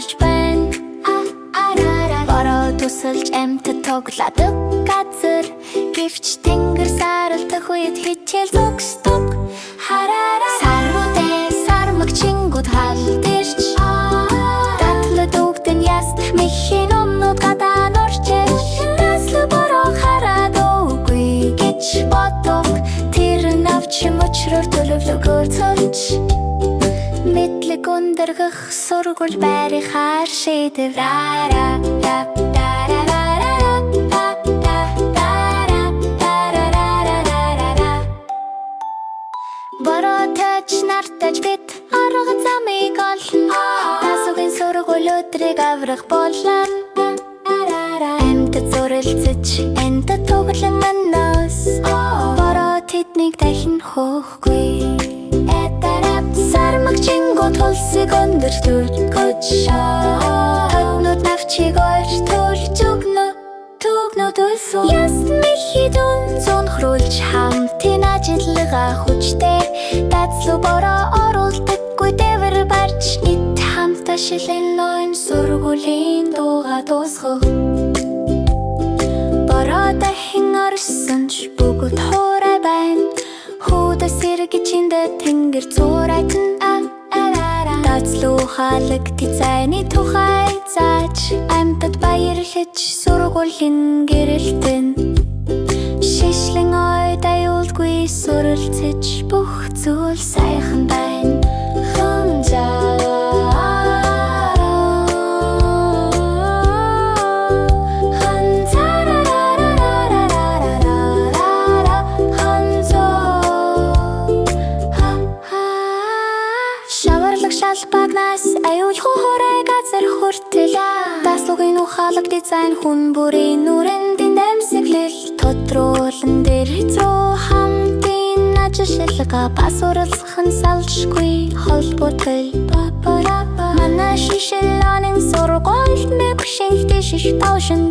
ажиллаж байна. Бороо тусалж амьтад тоглодог газар. Гэвч тэнгэр саралдах үед хичээл зогсдог. Хараараа саруудээ сармагчингууд халд ирч. Дадлаг өгдөн яст мэхийн номнууд гадаа нурчээ. Даслаг бороо хараад үгүй гэж бодов. Тэр навч мөчрөөр төлөвлөгөө цолж. Мэдлэг өндөргөх сургууль байрынхаар шийдэв. Ра ра ра ра ра ра ра ра ра ра ра ра ра ра ра. Бороо нартаж бид арга замыг олно. Дасуугийн сургууль өдрийг аврах болно. Амьтад зурилцаж амьтад тоглон манаас. Бороо тэднийг дахин хөөхгүй. Сармагчингууд хулсыг өндөр төргөж. Хотнууд навчийг ойр төлж өгнө. Түгнүүд өсөв. Яст мэхий дүн зунхруулж хамтын ажиллагаа хүчтэй. Дацлуу бороо оруулдаггүй дээвэр барьж нийт хамт ашиглан ноён сургуулийн дууга дуусгав. Бороо дахин орсон ч бүгд хуурай байна. Хүүдээс эргэж эндэ тэнгэр цуурайтан. Дацлуу хаалаг дизайны тухай зааж амьтад баярлаж сургуулийн гэрэлтэн. Шишлэн ойд аюулгүй суралцаж бүх зүйл сайхан байна. Ханзаа ханзаарарарарарарарара ханзоо ха ха. Шаварлаг шалбагнаас аюулгүй хуурай газар хүртэл. Даслуугийн ухаалаг дизайн хүн бүрийн нүрэнд дэмсэглэл. Тодруулан дээр хэзээ хамтын ажиллагаа ба суралцах нь салжгүй холбоотой. Манай шишил онын сургуульд мэг шинжтэй шиш тавшин.